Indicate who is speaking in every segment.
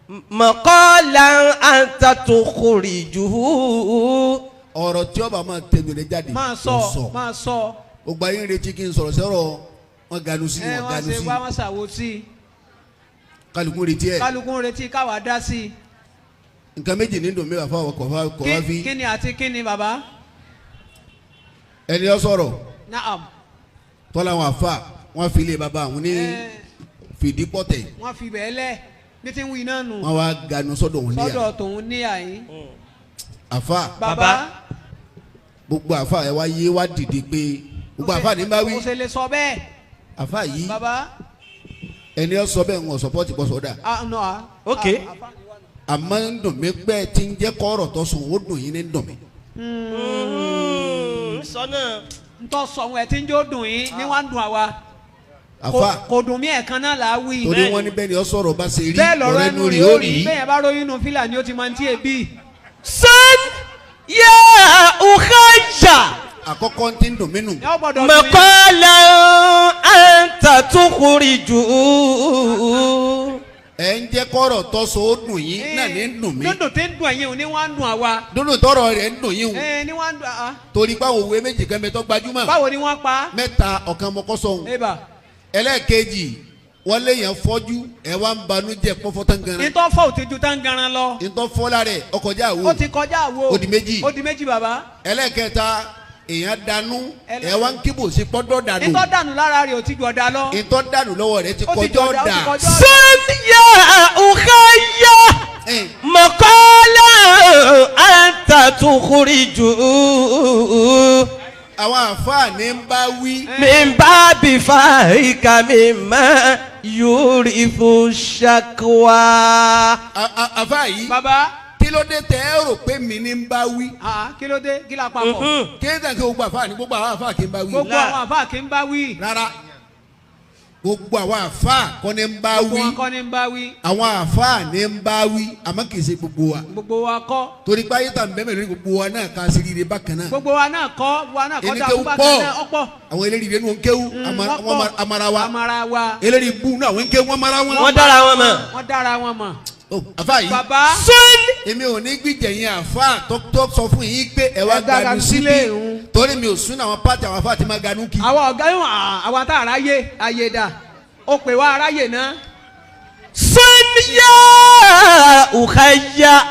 Speaker 1: مقالا أنت تخرجه.
Speaker 2: Ọ̀rọ̀ tí ó bá máa tẹnu rẹ̀ jáde,
Speaker 3: Máa
Speaker 2: kò
Speaker 3: sọ.
Speaker 2: Sọ.
Speaker 3: Máa sọ.
Speaker 2: Gbogbo ayé ń retí kí n sọ̀rọ̀ sọ̀rọ̀ wọn ganu sí,
Speaker 3: Ẹ
Speaker 2: wọn
Speaker 3: wọ́n
Speaker 2: ganu
Speaker 3: ṣe
Speaker 2: sí.
Speaker 3: wá, wọ́n ṣàwo sí.
Speaker 2: Kálukú ń retí ẹ̀.
Speaker 3: Kálukú ń retí káwa dá sí.
Speaker 2: Nǹkan méjì ní dùn mí wà fáwọn kọ̀ kọ̀ wá fi.
Speaker 3: Kí ni àti kí ni, bàbá?
Speaker 2: Ẹni ọ sọ̀rọ̀ tọ́lá àwọn àfa wọn fi ilé baba àwọn ní fìdí pọ̀tẹ̀.
Speaker 3: Wọ́n fi bẹ́ẹ̀ lẹ̀ ní tí ń wí náà nù.
Speaker 2: Wọn wá ganu sọ́dọ̀ òun níyà.
Speaker 3: Sọ́dọ̀ tòun ní àyín.
Speaker 2: Àfa,
Speaker 3: Bàbá.
Speaker 2: Gbogbo àfa ẹ wá yé wá dìde pé gbogbo àfa ní bá wí.
Speaker 3: Ó ṣe lè sọ bẹ́ẹ̀?
Speaker 2: Àfa yìí,
Speaker 3: Bàbá.
Speaker 2: ẹni ọ sọ bẹ́ẹ̀ ń wọ́n sọpọ́tì bọ́ sọ́dà.
Speaker 3: Ah, no, ah.
Speaker 1: Ok.
Speaker 3: Ah, àfa ni wà nù.
Speaker 2: Àmọ́ ń dùn mí pé tí ń jẹ́ kọ́rọ̀ tó sùn ó dùn yín ní dùn mí.
Speaker 1: Sọ náà.
Speaker 3: Ntọ́ sọ wọn ẹ̀ tí ń jó dùn yín ní wàá ń dùn àwa.
Speaker 2: Àfa,
Speaker 3: Kò dùn mí, ẹ̀kan náà là á wí.
Speaker 2: torí wọn ní bẹ́ẹ̀ ni ọ sọ̀rọ̀ bá ṣe rí
Speaker 3: Bẹ́ẹ̀ lọ̀rọ̀
Speaker 2: ọ̀rọ̀
Speaker 3: ẹnu rí ó rí bẹ́ẹ̀ yẹn bá róyún inú fílà ni ó ti máa ń tí èbí.
Speaker 1: سن يا أخي.
Speaker 2: Àkọ́kọ́ tí ń dùn mí nù.
Speaker 3: Yọ gbọ́dọ̀ dùn yín.
Speaker 1: مقالا أنت تخرجه.
Speaker 2: Ẹ ń jẹ́ kọ́rọ̀ tó sọ ó dùn yín náà ní dùn mí.
Speaker 3: Dúndùn tí ń dùn ẹ̀yin ò ní wàá ń dùn àwa.
Speaker 2: Dúndùn tọrọ rẹ̀ ń dùn yín o.
Speaker 3: Ẹ ní wàá ń dùn àwa.
Speaker 2: Torí báwo òwe méjì kan bẹ tó gbajúmọ̀.
Speaker 3: Báwo ni wọ́n pa á?
Speaker 2: Mẹ́ta, ọ̀kan mọ́kọ́ sọ̀hún.
Speaker 3: Eba.
Speaker 2: Ẹlẹ́ẹ̀kejì, wọ́n léèyàn fọ́jú, ẹ wá ń banújẹ́ pọ́fọ́ tán gan.
Speaker 3: Ntọ́ fọ́ ò ti ju tán garan lọ.
Speaker 2: Ntọ́ fọ́lá rẹ̀ ọkọjá àwo.
Speaker 3: Ó ti kọjá àwo.
Speaker 2: Ó di méjì.
Speaker 3: Ó di méjì, bàbá.
Speaker 2: Ẹlẹ́ẹ̀kẹta, èèyàn danú, ẹ wá ń kíbò sí pọ́dọ̀ dànù.
Speaker 3: Ntọ́ dànù lára rẹ̀ ò ti ju ọ̀dà lọ.
Speaker 2: Ntọ́ dànù lọ́wọ́ rẹ̀ ti
Speaker 3: Ó ti
Speaker 2: kọjá
Speaker 3: ju ọ̀dà, ó ti
Speaker 2: ọ̀dà.
Speaker 3: kọjá ọ̀dà.
Speaker 1: سن يا أخي مقالا أنت تخرجه.
Speaker 2: Àwọn àfáàní ń bá wí.
Speaker 1: من باب فاهك مما يورث الشكوى.
Speaker 2: Àfáà yìí,
Speaker 3: Bàbá.
Speaker 2: kí ló dé tẹ́ ẹ rò pé mi ní ń bá wí?
Speaker 3: Ah, kí ló dé? Kí la papọ̀?
Speaker 2: Kí ló dé kí gbogbo àfáà ní gbogbo àwọn àfáà kì í bá wí?
Speaker 3: Gbogbo àwọn àfáà kì í bá wí.
Speaker 2: Rárá, gbogbo àwọn àfáà kọ́ ni ń bá
Speaker 3: Gbogbo
Speaker 2: wí.
Speaker 3: wọn kọ́ ni ń bá wí.
Speaker 2: Àwọn àfáà ní ń bá wí, àmọ́ kì í ṣe gbogbo wa.
Speaker 3: Gbogbo wa kọ́.
Speaker 2: Torí pé ayé tà ń bẹ́ẹ̀ mẹ́rin, gbogbo wa náà ká sí rire bákan náà.
Speaker 3: Gbogbo wa náà kọ́, gbogbo wa náà kọ́.
Speaker 2: Ẹni
Speaker 3: Dá
Speaker 2: kéwú
Speaker 3: fún
Speaker 2: pọ̀.
Speaker 3: bákan náà ọ̀pọ̀.
Speaker 2: Àwọn eléyìí nínú kéwú
Speaker 3: Wọ́n pọ̀.
Speaker 2: Amara wa.
Speaker 3: Amara wa.
Speaker 2: Eléyìí bú náà, àwọn kéwú wọn mara wọn.
Speaker 1: Wọ́n dára wọn mọ̀.
Speaker 3: Wọ́n dára wọn mọ̀.
Speaker 2: Ó, àfáà yìí,
Speaker 3: Bàbá.
Speaker 1: سن
Speaker 2: èmi ò ní gbìjẹ̀ yín àfáà tó sọ fún yín pé ẹ wá
Speaker 3: Ẹ gbára
Speaker 2: ganu síbí,
Speaker 3: sílé òun.
Speaker 2: torí mi ò sún àwọn pátì àwọn àfáà tí máa ganu kí.
Speaker 3: Àwọn ọ̀gá yóò, àwa tá àráyè ayé dà ó pè wá aráyè náà.
Speaker 1: سن يا أخي.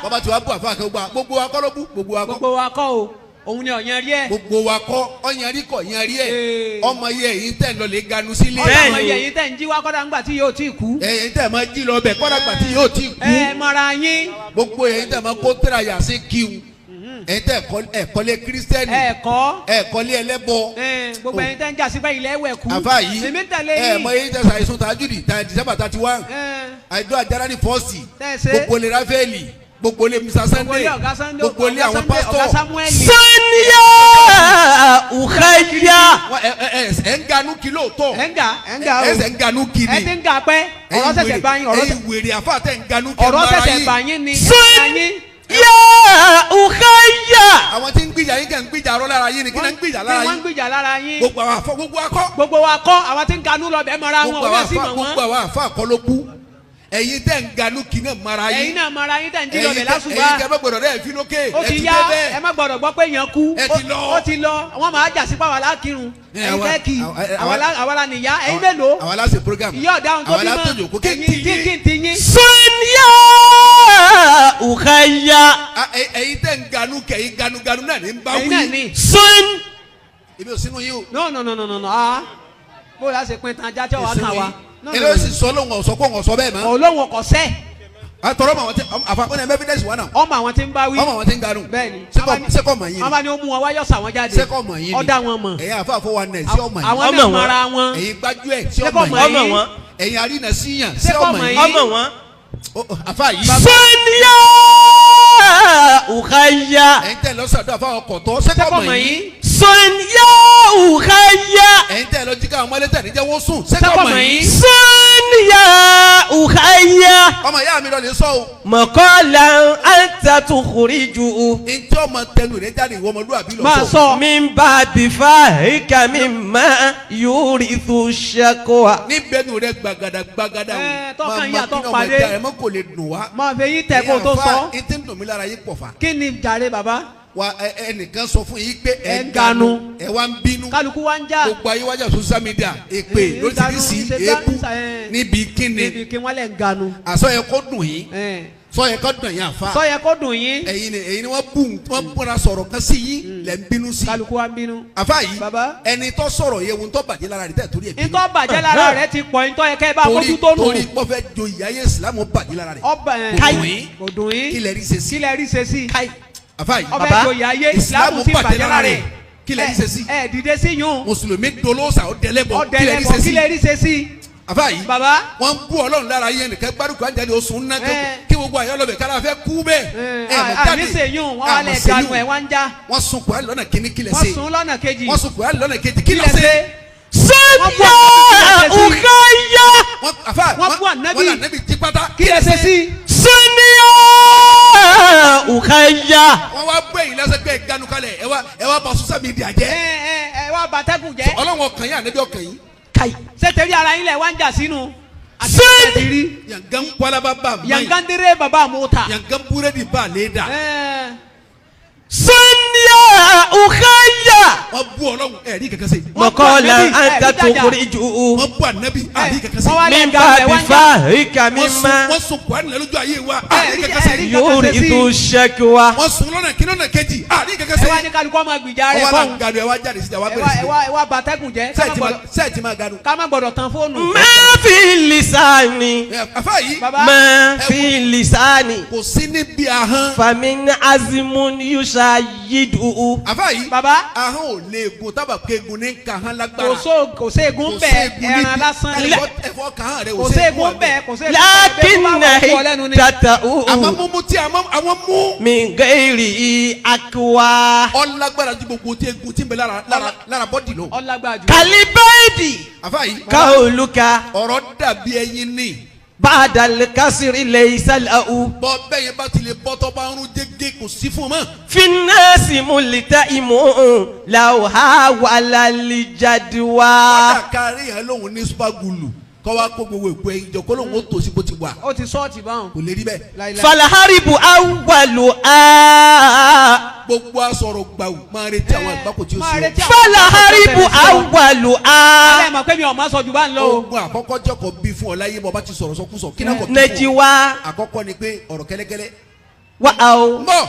Speaker 2: Bàbá tí wàá bú àfáà kan, gbogbo wa kọ́ ló bú, gbogbo wa kọ́.
Speaker 3: Gbogbo wa kọ́ o, òun ni ọ̀yàn rí ẹ̀.
Speaker 2: Gbogbo wa kọ́, ọ̀yàn rí kọ̀ yẹn rí ẹ̀.
Speaker 3: Ee.
Speaker 2: Ọmọ yẹ èyí tẹ̀ lọ lè ganu sílé.
Speaker 1: Bẹ́ẹ̀ni.
Speaker 3: Ọ̀yàn yẹn tẹ̀ ń jí wá kọ́dà ńgbà tí yóò tí kú.
Speaker 2: Ẹ̀yin tẹ̀ máa jí lọ bẹ̀ kọ́dà gbà tí yóò tí kú.
Speaker 3: Ẹ mọ̀ra yín.
Speaker 2: Gbogbo ẹ̀yin tẹ̀ máa kó tẹ̀ra yà sí kíw, ẹ̀yin tẹ̀ ẹ̀kọ́lé kírísítẹ́nì,
Speaker 3: Ẹ kọ́.
Speaker 2: ẹ̀kọ́lé ẹlẹ́bọ.
Speaker 3: Ẹ, gbogbo ẹ̀yin tẹ̀ ń jà sípẹ́ ilẹ̀ ẹ̀wẹ̀ kú.
Speaker 2: Àfa yìí,
Speaker 3: Èmi ń tẹ̀lé
Speaker 2: ẹ
Speaker 3: yín.
Speaker 2: mọ ẹ̀yin tẹ̀ sàìsùn tàjúdì tà December 31,
Speaker 3: Ẹ,
Speaker 2: àìdó àjàrà ní fọ́ọ̀sì,
Speaker 3: Tẹ́ ẹ ṣe.
Speaker 2: gbogbo lè Ráfẹ́lì, gbogbo lè Mr
Speaker 3: Gbogbo
Speaker 2: Sunday,
Speaker 3: ilé ọ̀gá Sunday,
Speaker 2: gbogbo lè
Speaker 3: ọ̀gá
Speaker 2: àwọn
Speaker 3: Sunday, ọ̀gá
Speaker 2: pásítọ̀.
Speaker 3: Samuel.
Speaker 1: سن يا أخي.
Speaker 2: Ẹ ẹ ẹ ẹ ń ganú kí lóòótọ́.
Speaker 3: Ẹ ń gà, ẹ ń gà o.
Speaker 2: Ẹ ṣẹ̀ ń ganú kí
Speaker 3: Ẹ
Speaker 2: ni.
Speaker 3: ti ń gà pẹ́. Ọ̀rọ̀ ṣẹ̀ṣẹ̀ bá yín, ọ̀rọ̀
Speaker 2: Ẹ̀yin wèrè àfa tẹ̀ ń ganú kí ẹ
Speaker 3: ọ̀rọ̀
Speaker 2: mara
Speaker 3: ṣẹ̀ṣẹ̀
Speaker 2: yín.
Speaker 3: bá yín ni.
Speaker 1: سن
Speaker 3: Ẹ yín.
Speaker 1: يا أخي.
Speaker 2: Àwọn tí ń gbìjà yín kẹ́ ń gbìjà arọ́ lára yín ni, kí náà ń gbìjà lára
Speaker 3: Kí wọ́n ń
Speaker 2: yín?
Speaker 3: gbìjà lára yín.
Speaker 2: Gbogbo àwọn àfa, gbogbo akọ́.
Speaker 3: Gbogbo wa kọ́, àwọn tí ń ganú lọ bẹ́ẹ̀ mọ́ra wọn,
Speaker 2: Gbogbo
Speaker 3: òun
Speaker 2: àwọn
Speaker 3: náà sì
Speaker 2: àfa,
Speaker 3: mọ̀
Speaker 2: gbogbo
Speaker 3: wọ́n.
Speaker 2: àwọn àfa kọ́ ló bú. Ẹ̀yin tẹ̀ ń ganú kí náà mara yín.
Speaker 3: Ẹ̀yin náà mọ́ra yín tẹ̀ ń jí lọ bẹ̀
Speaker 2: Ẹ̀yin
Speaker 3: lásùbà.
Speaker 2: tẹ́ bá gbọ́dọ̀ rẹ̀ fi lókè.
Speaker 3: Ó
Speaker 2: Ẹ
Speaker 3: ti
Speaker 2: ti
Speaker 3: yá
Speaker 2: dé bẹ́ẹ̀.
Speaker 3: ẹ má gbọ́dọ̀ gbọ́ pé èèyàn kú.
Speaker 2: Ẹ ti lọ.
Speaker 3: Ó ti lọ, wọ́n máa jà sí pàwọn alákìrun.
Speaker 2: Ẹ,
Speaker 3: Ẹ̀yin fẹ́ kì í àwa la nìyá ẹ̀yin mélòó?
Speaker 2: Àwa la ṣe program.
Speaker 3: Ìyá ọ̀daràn tó
Speaker 2: Àwa la
Speaker 3: bímọ.
Speaker 2: tòjò kó kí n
Speaker 3: Ẹ̀yin
Speaker 2: ti yín.
Speaker 3: kí n ti yín.
Speaker 1: سن يا أخي.
Speaker 2: Ẹ̀yin tẹ̀ ń ganú kẹ̀, ẹ̀yin ganuganu náà ní ń bá
Speaker 3: Ẹ̀yin náà
Speaker 2: wí.
Speaker 3: ni.
Speaker 1: سن
Speaker 2: Èmi ò sínú yín o.
Speaker 3: No, no, no, no, no, no, ah, bó la ṣe pin tan ajá tí wàá kàn wá? No, no,
Speaker 2: Ẹ ló
Speaker 3: no.
Speaker 2: sì sọ lóhùn ọ̀sọ́ kó ọ̀sọ́ bẹ́ẹ̀ mọ́.
Speaker 3: Olóhùn ọkọ̀ sẹ́.
Speaker 2: Àtọ̀rọ̀ mọ̀ àwọn tí àfa ó ní evidence wà náà.
Speaker 3: Ọmọ àwọn tí ń bá wí.
Speaker 2: Ọmọ àwọn tí ń ganú.
Speaker 3: Bẹ́ẹ̀ni.
Speaker 2: Sẹ́kọ̀ mọ̀ yín ni?
Speaker 3: Wọ́n bá ní ó mú wọn wáyọ̀ sà wọ́n jáde.
Speaker 2: Sẹ́kọ̀ mọ̀ yín ni?
Speaker 3: Ọ̀dà wọn mọ̀.
Speaker 2: Ẹ̀yin àfa fọwọ́ nẹ̀ sí ọmọ yín?
Speaker 3: Àwọn
Speaker 1: Ọmọ
Speaker 3: náà
Speaker 1: wọn.
Speaker 3: mọra wọn.
Speaker 2: Ẹ̀yin gbájú ẹ̀ sí
Speaker 3: Sẹ́kọ̀
Speaker 2: ọmọ
Speaker 3: mọ̀
Speaker 2: yín?
Speaker 1: Ọmọ
Speaker 3: yín?
Speaker 1: wọn.
Speaker 2: Ẹ̀yin arínà síyàn sí
Speaker 3: Sẹ́kọ̀
Speaker 2: ọmọ
Speaker 3: mọ̀
Speaker 2: yín?
Speaker 3: yín?
Speaker 1: Ọmọ wọn.
Speaker 2: Ó, ó, àfa yìí.
Speaker 1: سن يا أخي.
Speaker 2: Ẹ̀yin tẹ̀ lọ́sàdọ̀ àfa ọkọ̀ tọ́, sẹ́kọ̀
Speaker 3: Sẹ́kọ̀
Speaker 2: mọ̀
Speaker 3: mọ̀
Speaker 2: yín?
Speaker 3: yín?
Speaker 1: Sùn yá òkàyà.
Speaker 2: Ẹ̀yin tẹ́ ẹ lọ jí káwọn mọ́lẹ́ tẹ̀ níjẹ́ wọ́n sùn.
Speaker 3: Sẹ́kọ̀
Speaker 2: Sẹ́kọ̀
Speaker 3: mọ̀
Speaker 2: mọ̀
Speaker 3: yín.
Speaker 2: yín.
Speaker 1: Sùn yá òkàyà.
Speaker 2: Ọmọ ìyá mi lọ lè sọ o.
Speaker 1: Mọ̀kọ́lá àǹtà tó kórè jù.
Speaker 2: Ntí ọmọ tẹnu rẹ jáde ìwọ ọmọlúwàbí lọ
Speaker 3: Máa sọ.
Speaker 1: Min ba'di fahika mimma yurithu shakwa.
Speaker 2: Níbẹ̀nu rẹ gbàgàdà gbàgàdà o.
Speaker 3: Ẹ, tọkàn
Speaker 2: Máa ma
Speaker 3: yín
Speaker 2: kí
Speaker 3: àtọ́
Speaker 2: ni ọmọ
Speaker 3: pàdé.
Speaker 2: ìjà rẹ mọ́ kò lè dùn wá.
Speaker 3: Máa fi yín tẹ kó o tó sọ.
Speaker 2: Ìyá ń dùn mí lára yín pọ̀ fà.
Speaker 3: Kí ni jàre bàbá?
Speaker 2: Wa ẹnìkan sọ fún yín pé
Speaker 3: Ẹ ń ganu.
Speaker 2: Ẹ wá ń bínú.
Speaker 3: Kálukú wa ń jà.
Speaker 2: Gbogbo ayé wájà social media èpè
Speaker 3: Ẹ, ń ganu,
Speaker 2: lóríṣiríṣi
Speaker 3: ń ṣe gbá,
Speaker 2: èébú
Speaker 3: ń ṣe, ẹ.
Speaker 2: níbi kíni.
Speaker 3: Níbi kí wọ́n lẹ̀ ń ganu.
Speaker 2: Àsọ yẹ kó dùn yín.
Speaker 3: Ẹ.
Speaker 2: Sọ yẹ kó dùn yín àfa.
Speaker 3: Sọ yẹ kó dùn yín.
Speaker 2: Ẹ̀yin ni wọ́n bù wọ́n búra sọ̀rọ̀ kan sí yín lẹ̀ ń bínú sí.
Speaker 3: Kálukú wa ń bínú.
Speaker 2: Àfa yìí
Speaker 3: Bàbá.
Speaker 2: ẹni tó sọ̀rọ̀ yẹ ohun tó bàjẹ́ lára rẹ̀ tẹ̀ torí ẹ̀ bínú.
Speaker 3: Ntọ́ bàjẹ́ lára rẹ ti pọ̀, ntọ́ yẹ kẹ́ ẹ bá
Speaker 2: Torí
Speaker 3: mójútó nù.
Speaker 2: torí pọ́fẹ́ joyè ayé ìsìlámù bàjẹ́ lára rẹ̀.
Speaker 3: Ọba ẹ̀
Speaker 2: Kò dùn yín.
Speaker 3: kò dùn yín.
Speaker 2: Kí lẹ rí ṣe sí?
Speaker 3: Kí lẹ rí ṣe sí?
Speaker 2: Àfa yìí
Speaker 3: Ọbẹ̀
Speaker 1: Bàbá.
Speaker 3: joyè ayé ìsìlámù ti bàjẹ́ lára rẹ̀.
Speaker 2: Kí lẹ rí ṣe sí?
Speaker 3: Ẹ dìde sí yún.
Speaker 2: Mùsùlùmí dolóòsà ó dẹlẹ́bọ. Kí lẹ rí
Speaker 3: Ọ̀dẹ̀lẹ̀bọ̀
Speaker 2: ṣe
Speaker 3: kí
Speaker 2: sí?
Speaker 3: lẹ rí ṣe sí?
Speaker 2: Àfa yìí
Speaker 3: Bàbá.
Speaker 2: wọ́n ń bú Ọlọ́run lára yẹn nìkan gbárùkù àjáde oṣù ńlá
Speaker 3: Ẹ.
Speaker 2: kí gbogbo àyọ̀ lọ́bẹ̀ kára fẹ́ kú bẹ́ẹ̀. Ẹ mọ̀ jáde.
Speaker 3: Àní ṣèyún wọn wà lẹ̀
Speaker 2: Àmọ̀
Speaker 3: ganu
Speaker 2: ṣèyún.
Speaker 3: ẹ̀ wá ń já.
Speaker 2: Wọ́n sun Kùránì lọ́nà kínní kí lẹ
Speaker 3: Wọ́n
Speaker 2: ṣe?
Speaker 3: sun lọ́nà kejì.
Speaker 2: Wọ́n sun Kùránì lọ́nà kejì kí
Speaker 3: Kí
Speaker 2: lẹ
Speaker 3: lẹ
Speaker 2: ṣe?
Speaker 3: ṣe?
Speaker 1: Sùn
Speaker 3: Wọ́n bú
Speaker 1: yá
Speaker 3: Ànábì sí.
Speaker 1: òkàyà.
Speaker 2: Wọ́n àfa
Speaker 3: Wọ́n bú Ànábì.
Speaker 2: wọ́n là nẹ́bí jí pátá.
Speaker 3: Kí lẹ ṣe sí?
Speaker 1: Sùn yá òkàyà.
Speaker 2: Wọ́n wá bú ẹ̀yin lẹ́sẹ̀ pé ganu kalẹ̀ ẹ wá bà social media
Speaker 3: Ẹ
Speaker 2: jẹ́.
Speaker 3: ẹ ẹ wá bàtẹ́kùn jẹ́.
Speaker 2: Ọlọ́run ọkàn yín ànẹ́bí ọkàn yín.
Speaker 1: Kai.
Speaker 3: Ṣé torí ara yín lẹ̀ wá ń jà sínú? Àti
Speaker 1: Sùn.
Speaker 3: bẹ́ẹ̀ ti rí.
Speaker 2: Yangan kwalaba ba mayi.
Speaker 3: Yangandere bàbá mota.
Speaker 2: Yangan búrẹ́dì ba lè dà.
Speaker 3: Ẹ
Speaker 1: Sùn yá òkàyà.
Speaker 2: Wọ́n bú Ọlọ́run ẹ̀rí kankan ṣe.
Speaker 3: Wọ́n bú
Speaker 1: Mọ̀kọ́lá
Speaker 3: Ànábì,
Speaker 1: àǹtà
Speaker 3: ẹ̀rí
Speaker 1: tó
Speaker 3: dájà.
Speaker 1: kórè jù.
Speaker 2: Wọ́n bú ànẹ́bí àrí kankan ṣe.
Speaker 3: Wọ́n wá lẹ̀
Speaker 1: Min
Speaker 3: ganu ẹ̀
Speaker 1: ba'di
Speaker 3: wá ń jà.
Speaker 1: fahika
Speaker 2: Wọ́n sun
Speaker 1: mimma
Speaker 2: wọ́n sun Kùránì lójú ayé wa àrí
Speaker 3: Ẹ̀rí
Speaker 2: kankan ṣe.
Speaker 3: ẹ̀rí
Speaker 1: yurithu shakwa.
Speaker 2: Wọ́n sun lọ́nà kínní lọ́nà kejì àrí kankan
Speaker 3: Ẹ
Speaker 2: ṣe.
Speaker 3: wá ní kálukú ọmọ gbìjà rẹ̀
Speaker 2: Ọwọ́
Speaker 3: fọ́hùn.
Speaker 2: aláǹganu ẹ wá jáde síta wá
Speaker 3: Ẹ
Speaker 2: bẹ̀rẹ̀
Speaker 3: wá
Speaker 2: sí.
Speaker 3: ẹ wá ẹ wá bàtẹ́kùn jẹ́. Ká má
Speaker 2: Sẹ́ẹ̀tì máa ganu.
Speaker 3: Ká má gbọ́dọ̀ tan fóònù.
Speaker 1: Ma fi lisani.
Speaker 2: Ẹ, Àfa yìí
Speaker 3: Bàbá.
Speaker 1: Ma fi lisani.
Speaker 2: kò sí níbi ahọ́n.
Speaker 1: Famin azimun yushayidu.
Speaker 2: Àfa yìí
Speaker 3: Bàbá.
Speaker 2: ahọ́n ò léegun tábà kéegun ní nǹkan ahọ́n lágbára.
Speaker 3: Kò só kò ségun
Speaker 2: Kò
Speaker 3: bẹ́ẹ̀
Speaker 2: ségun
Speaker 3: ẹran
Speaker 2: níbi-
Speaker 3: lásán ni.
Speaker 2: Ẹ̀fọ́ kan ahọ́n rẹ̀
Speaker 3: Kò ségun bẹ́ẹ̀ kò ségun bẹ́ẹ̀ bẹ́ẹ̀
Speaker 1: Lakinna
Speaker 3: bá wà fún ọ lẹ́nu ni.
Speaker 1: hiddatahu
Speaker 2: Àmọ́ mímú tí àwọn mú
Speaker 1: min ghairi akwa.
Speaker 2: ọlágbára ju gbogbo tí egun tí ń bẹ lára lára lára bọ́dì lọ.
Speaker 3: Ọlágbára jù.
Speaker 1: Kalibaidi
Speaker 2: Àfa yìí
Speaker 1: kauluka
Speaker 2: ọ̀rọ̀ dàbí ẹyin ní.
Speaker 1: ba'dal kasri laysa lahu.
Speaker 2: Bọ́ bẹ́ẹ̀ yẹn bá ti lè bọ́ tọ́ bá ń rún jégé kò sí fún un mọ́.
Speaker 1: في الناس ملتئم لو حاول الجدوى.
Speaker 2: Kọ́dà kárí yẹn lòun ní super glue kọ́ wa kó gbogbo èpo ẹyin jọ kó lòun ó tòsí bó ti wà
Speaker 3: Ó ti sọ́ọ̀tì báwọn.
Speaker 2: kò lè rí bẹ́ẹ̀.
Speaker 3: Láíláí.
Speaker 1: فالحرب أولها
Speaker 2: Gbogbo asọ̀rọ̀ gbàù máa retí àwọn àgbákò tí ó
Speaker 3: Máa
Speaker 2: ṣe
Speaker 3: retí
Speaker 2: o.
Speaker 3: àwọn
Speaker 1: فالحرب
Speaker 3: Ẹ
Speaker 1: أولها
Speaker 3: mọ̀ pé mi ò máa sọ jù bá ń lọ o.
Speaker 2: Ogun àkọ́kọ́ jọkọ̀ bí fún ọ láyé bọ́ bá ti sọ̀rọ̀ sọkúsọ kí náà kọ̀ bí fún ọ.
Speaker 1: نجوى
Speaker 2: Àkọ́kọ́ ni pé ọ̀rọ̀ kẹ́lẹ́kẹ́lẹ́.
Speaker 1: وأو
Speaker 2: Mbọ̀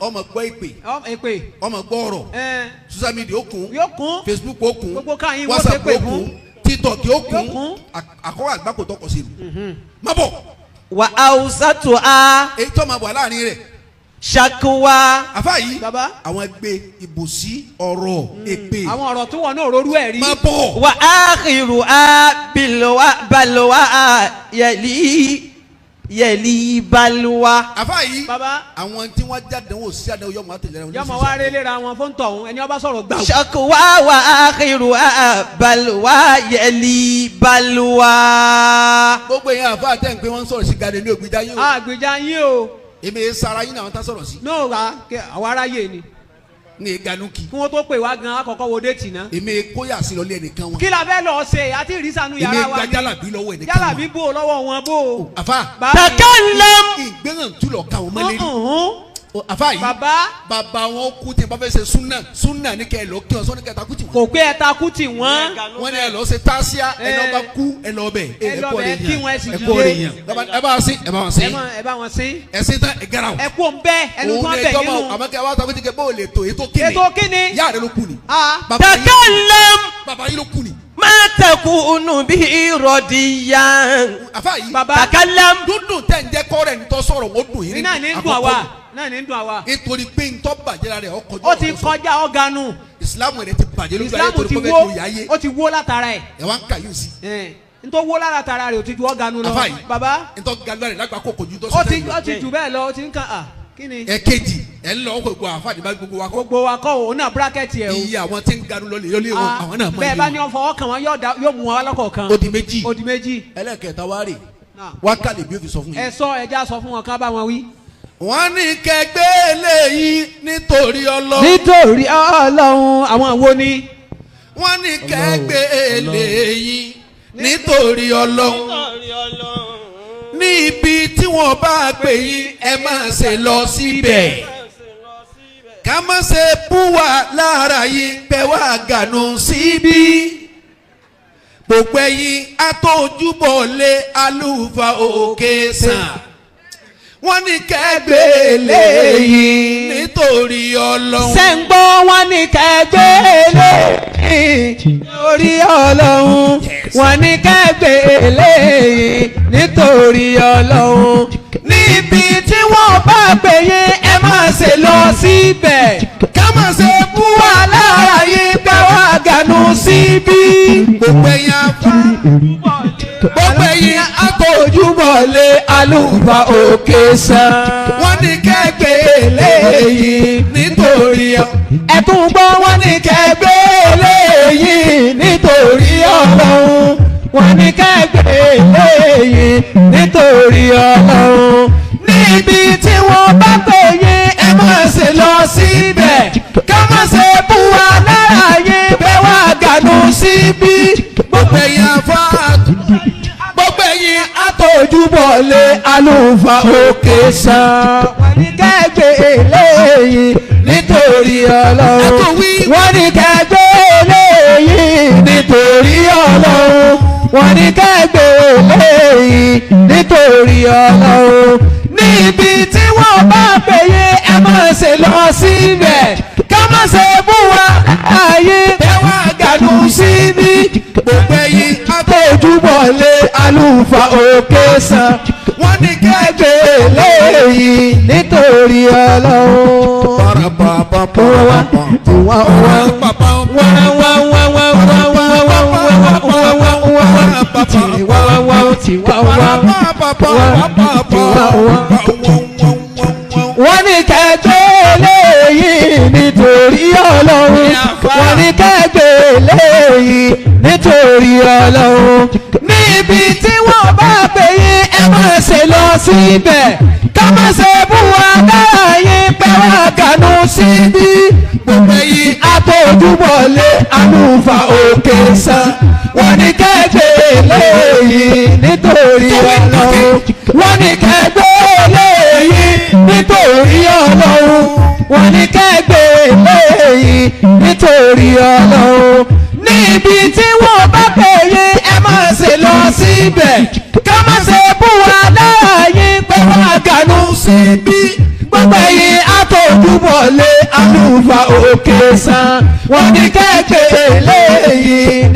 Speaker 2: ọmọ gbọ́ ìpè
Speaker 3: Èpè.
Speaker 2: ọmọ gbọ́ ọ̀rọ̀
Speaker 3: Ẹ
Speaker 2: social media ó kún
Speaker 3: yóò kún.
Speaker 2: Facebook ó kún
Speaker 3: Gbogbo káyín wọ́n
Speaker 2: WhatsApp
Speaker 3: ṣe pè
Speaker 2: ó kún
Speaker 3: fún.
Speaker 2: TikTok ó
Speaker 3: Yóò
Speaker 2: kún
Speaker 3: kún.
Speaker 2: àkọ́kọ́ àgbákò tọkọ̀ sí i. Má bọ̀
Speaker 1: وأوسطها
Speaker 2: èyí tó máa bọ̀ láàrin rẹ̀
Speaker 1: شكوى
Speaker 2: àfa yìí
Speaker 3: Bàbá.
Speaker 2: àwọn gbé ìbòsí ọ̀rọ̀ èpè
Speaker 3: Àwọn ọ̀rọ̀ tó wọ̀ náà rorú ẹ̀ rí.
Speaker 2: má bọ̀
Speaker 1: وآخرها بلوى بلوى يلي يلي بلوى.
Speaker 2: àfa yìí
Speaker 3: Bàbá.
Speaker 2: àwọn tí wọ́n jádánwò sí àdánwò yọmọ àtẹlẹ wọn.
Speaker 3: Yọmọ wa rélé ra wọn fún tọ̀hún ẹni ọba sọ̀rọ̀ gbà.
Speaker 1: شكوى وآخرها بلوى يلي بلوى.
Speaker 2: Gbogbo èèyàn àfa àtẹ̀ ń pé wọ́n ń sọ̀rọ̀ sí gani ní ògbìjà yín o
Speaker 3: Àgbèjà yín o.
Speaker 2: èmi sara yín náà wọ́n tá sọ̀rọ̀ sí
Speaker 3: Náà wá àwọn aráyè ni.
Speaker 2: ní ganu kí
Speaker 3: Kí wọ́n tó pè wá gan akọ̀kọ́ wo déètì náà.
Speaker 2: èmi kóyà sí lọlé ẹnìkan wọn
Speaker 3: Kí la fẹ́ lọ ṣe àti ìrísànú
Speaker 2: èmi
Speaker 3: yàrá wa
Speaker 2: gba
Speaker 3: ni.
Speaker 2: jálàbí lọ́wọ́ ẹnìkan
Speaker 3: Jálàbí
Speaker 2: wọn
Speaker 3: bò ó lọ́wọ́ wọn bò ó.
Speaker 2: àfa
Speaker 3: Bá mi.
Speaker 1: تكلم
Speaker 2: ìgbéràn túlọ̀ ká wọn mọ́lẹ́rì
Speaker 3: Ọ̀hún.
Speaker 2: àfa yìí
Speaker 3: Bàbá
Speaker 2: bàbá wọn kú tí n bá fẹ́ ṣe súnà súnà ní kẹ́ ẹ lọ kí wọn sọ ní kẹ́ ẹ takú tì wọ́n.
Speaker 3: kò pé ẹ takú tì wọ́n.
Speaker 2: Wọ́n ní ẹ lọ ṣe tásíà ẹni
Speaker 3: Ẹ.
Speaker 2: ọba kú ẹ lọ bẹ̀
Speaker 3: Ẹ lọ bẹ̀, kí wọ́n ẹ sì
Speaker 2: ẹ
Speaker 3: dìde.
Speaker 2: kú ọ̀rẹ́ yàn ẹ bá wọn sí ẹ bá wọn sí
Speaker 3: Ẹ bá wọn sí.
Speaker 2: ẹ sí tán ẹ gẹ́ra o.
Speaker 3: Ẹ kú òun bẹ́ẹ̀ ẹnu
Speaker 2: Òun
Speaker 3: tó ń
Speaker 2: ni
Speaker 3: bẹ̀
Speaker 2: ẹjọ́
Speaker 3: nínú.
Speaker 2: máa àmọ́ kí ẹ wá takú tì kẹ́ bó o lè tó ètò kíni
Speaker 3: Ètò kíni.
Speaker 2: yáà rẹ ló kú ni.
Speaker 3: Ah.
Speaker 2: Bàbá yín-
Speaker 1: تكلم
Speaker 2: bàbá yín ló kú ni.
Speaker 1: ما تكون به رديا.
Speaker 2: Àfa yìí
Speaker 3: Bàbá.
Speaker 1: تكلم
Speaker 2: dúndùn tẹ̀ ń jẹ́ kọ́ rẹ̀ ń tọ́ sọ̀rọ̀ wọ́n dùn yín
Speaker 3: Iná ní ń dùn àwa. Náà ní ń dùn àwa.
Speaker 2: Nítorí pé ń tọ́ bàjẹ́ la rẹ̀ ọkọ̀
Speaker 3: Ó ti kọjá ọ̀ganu.
Speaker 2: Ìsìlámù rẹ̀ ti bàjẹ́ lójú ayé
Speaker 3: Ìsìlámù
Speaker 2: torí
Speaker 3: ti
Speaker 2: pé
Speaker 3: wó.
Speaker 2: fẹ́ tó yáyé
Speaker 3: Ó ti wó látara ẹ̀.
Speaker 2: ẹ̀ wá ń kà yóò sí.
Speaker 3: Ẹ̀, Ntọ́ wó látara rẹ̀ ò ti ju ọ̀ganu lọ.
Speaker 2: Àfa yìí
Speaker 3: Bàbá
Speaker 2: ntọ́ galu rẹ̀ lágbà kó kojú tó
Speaker 3: ó ti
Speaker 2: sọ́tẹ̀
Speaker 3: ó ti jù bẹ́ẹ̀ lọ ó ti ń kàn á. Kí ni?
Speaker 2: Ẹ̀kejì, ẹ̀ ń lọ gbogbo àfàdé bá gbogbo wa kọ́.
Speaker 3: Gbogbo wa kọ́, òun náà bracket ẹ̀ o.
Speaker 2: Iye àwọn tí ń ganu lọ lè yọlé wọn, àwọn náà mọ
Speaker 3: Bẹ́ẹ̀
Speaker 2: iye
Speaker 3: bá ní
Speaker 2: wọn.
Speaker 3: ọ fọwọ́ kàn wọ́n, yóò mú wọn wá lọ́kọ̀ọ̀kan.
Speaker 2: Ó di méjì.
Speaker 3: Ó di méjì.
Speaker 2: Ẹlẹ́kẹta wá rè.
Speaker 3: Náà.
Speaker 2: Wákàlẹ̀ bí ó fi sọ fún
Speaker 3: Ẹ
Speaker 2: yín.
Speaker 3: sọ, ẹja sọ fún wọn ká bá wọn wí.
Speaker 2: Wọ́n ní kẹgbẹ́ eléyìí nítorí Ọlọ́run.
Speaker 3: Nítorí Ọlọ́run, àwọn wo ni?
Speaker 2: Wọ́n ní kẹgbẹ́ eléyìí nítorí Ọlọ́run. Ní ibi tí wọ́n bá pè yín, ẹ má ṣe lọ síbẹ̀. Ká má ṣe bú wa lára yín pẹ́ wá gànú síbí. Gbogbo ẹ̀yin atójúbọ̀lé alúfa òkè sàn. Wọ́n ní kẹgbẹ́ eléyìí nítorí Ọlọ́run.
Speaker 3: Ṣé ń gbọ́? Wọn ní kẹgbẹ́ eléyìí nítorí Ọlọ́run. Wọn ní kẹgbẹ́ eléyìí nítorí Ọlọ́run. Níbi tí wọ́n bá pè yín, ẹ má ṣe lọ síbẹ̀.
Speaker 2: Ká má ṣe bú
Speaker 3: Wà lára yín pé wà gànú síbí.
Speaker 2: Gbogbo ẹ̀yin afá, gbogbo ẹ̀yin ató
Speaker 3: Ojúbọ̀lé alúfà òkè sàn.
Speaker 2: Wọ́n ní kẹgbẹ́
Speaker 3: Eléyìí
Speaker 2: nítorí
Speaker 3: ẹ̀tún gbọ́, wọ́n ní kẹgbẹ́ eléyìí nítorí Ọlọ́run. Wọ́n ní kẹgbẹ́ eléyìí nítorí Ọlọ́run. Níbi tí wọ́n bá pè yín, ẹ má ṣe lọ síbẹ̀. Ká má ṣe bú wa lára yín bẹ́ẹ̀ wá gànú síbí.
Speaker 2: Gbogbo ẹ̀yin afá, gbogbo ẹ̀yin ató
Speaker 3: Ojúbọ̀lé alúfà òkè sàn. Wọ́n ní kẹgbẹ́ eléyìí nítorí Ọlọ́run.
Speaker 2: Ẹ̀tún wí.
Speaker 3: Wọ́n ní kẹgbẹ́ eléyìí nítorí Ọlọ́run. Wọ́n ní kẹgbẹ́ eléyìí nítorí Ọlọ́run. Níbi tí wọ́n bá pè yín, ẹ má ṣe lọ síbẹ̀. Ká má ṣe bú wa ayé bẹ́ẹ̀ wá gànú síbí.
Speaker 2: Gbogbo ẹ̀yin ató
Speaker 3: Ojúbọ̀lé alúfà òkè sàn.
Speaker 2: Wọ́n ní kẹgbẹ́
Speaker 3: Eléyìí nítorí Ọlọ́run. Wá wá wá wá wá wá wá wá wá wá wá wá wá wá tí wá wá tí wá wá tí wá wá. Wọ́n ní kẹgbẹ́ eléyìí nítorí Ọlọ́run. Wọ́n ní kẹgbẹ́ eléyìí nítorí Ọlọ́run. Níbi tí wọ́n bá pè yín, ẹ má ṣe lọ síbẹ̀. Ká má ṣe bú wa lára yín pé wá kànú síbí.
Speaker 2: Gbogbo ẹ̀yin
Speaker 3: Atójúbọ̀lé alúfà òkè sàn. Wọ́n ní kẹgbẹ́ eléyìí nítorí Ọlọ́run. Wọ́n ní kẹgbẹ́ eléyìí nítorí Ọlọ́run. Wọ́n ní kẹgbẹ́ eléyìí nítorí Ọlọ́run. Níbi tí wọ́n bá pè yín, ẹ má ṣe lọ síbẹ̀. Ká má ṣe bú wa lára yín pé wá gànú síbí. Gbogbo ẹ̀yin atójúbọ̀lé alúfà òkè sàn. Wọ́n ní kẹgbẹ́ eléyìí.